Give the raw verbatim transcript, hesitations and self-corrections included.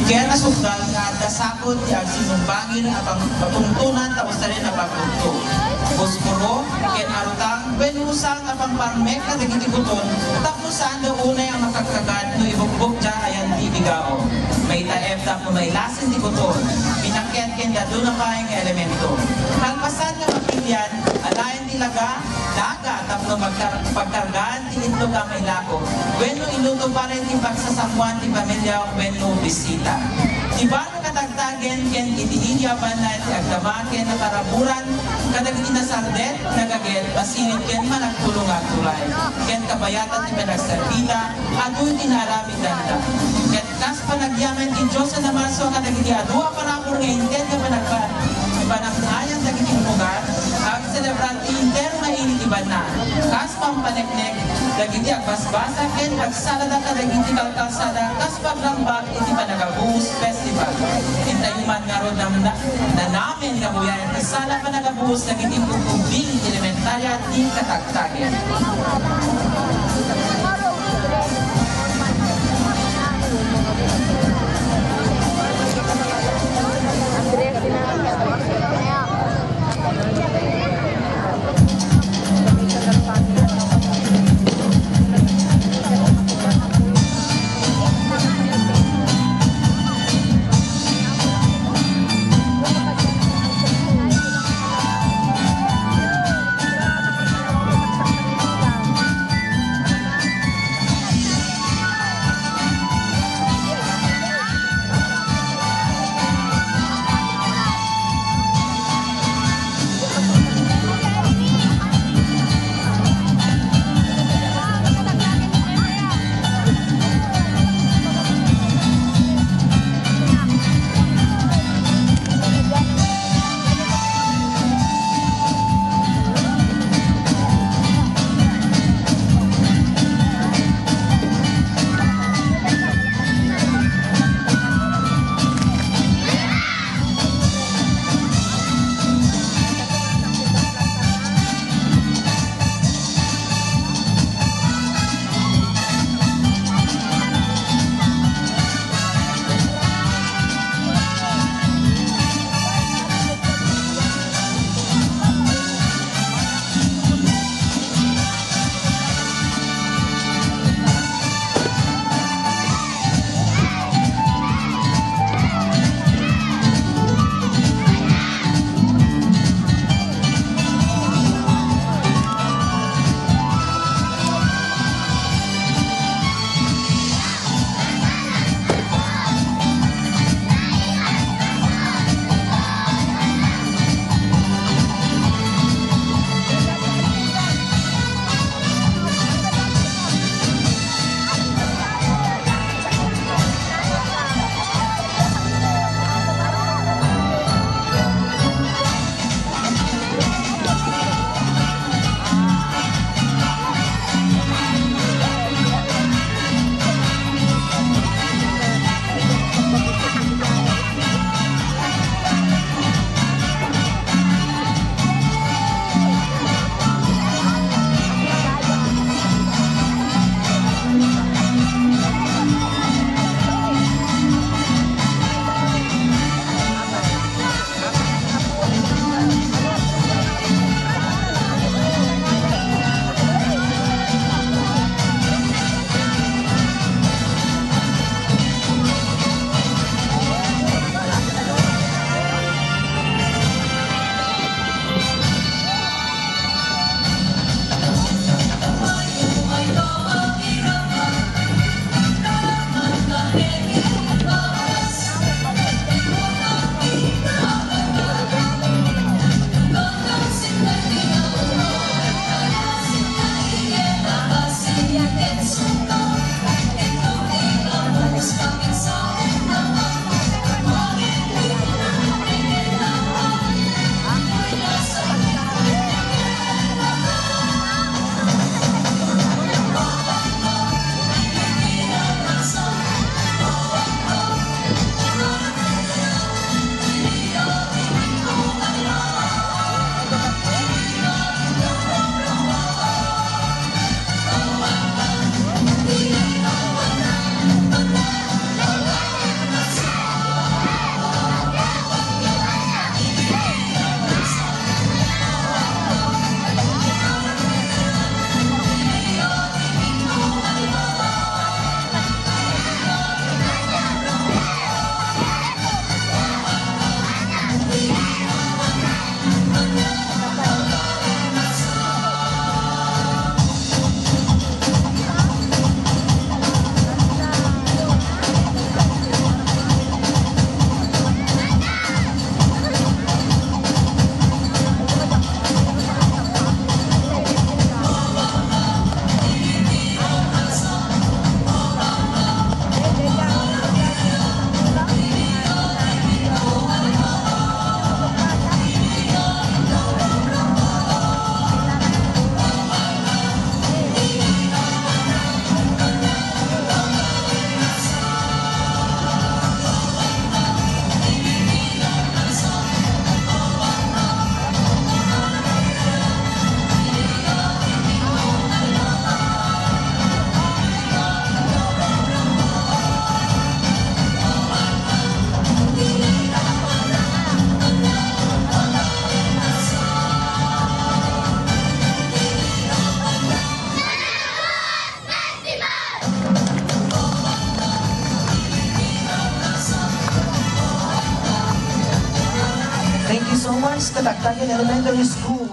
Ken nasukdal nga adda sakod ti agsinumbangir a pang-, patungtonan ta usarin a pagbugto, buskuro, ken arutang, ken usang a pangparmek kadagiti buton tapno saanda unay a makagkagad no ibugbugda ayan ti ibigaw. Maitaep tapno mailasin ti buton, pinakket ken dadduma pay nga elemento. Kalpasan nga mapilian, alaen ti laga, daga tapno magkar-, pagkargaan ti itlog a mailako, wenno iluto para iti pagsasamoan ti pamilya wenno bisita. Ti baro nga tagtagen ken iti idi a banna ti agdama ken nakaraburan kadagiti nasardet, nagaget, masilip ken managpulong nga agturay, ken kabayatan ti panagserbida, adu ti naaramidanda. Ket kas panagyaman ti Dios a namalso kadagiti adu a parabur nga inted nga panagpa-, panagnayan dagiti humugar, agselebrar ti entero nga ili ti banna. Kas pampaneknek dagiti agbasbasa ken agsalada kadagiti kalkalsada kas pagrambak iti Panagabuhos Festival. Intayo man ngarud namna-, nanamen nga buyaen ti sala Panagabuhos dagiti ubbing elementaria ti Katagtagen. Once kadagdag in elementary school.